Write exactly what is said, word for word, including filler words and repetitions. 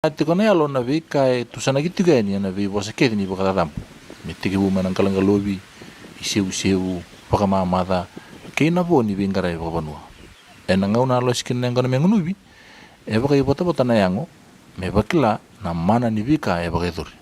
Tiko na yalo na veika e tusanaki tiko yani ena veivosa kece ni vakacacabu, me tekivu mai na qalaqalovi, isevusevu, vakamamaca, kei na vo ni veiqaravi vakavanua. Ena gauna a lose kina na yaqona me gunuvi, e vakaivotavota na yago me vakila na mana ni veika e vakayacori.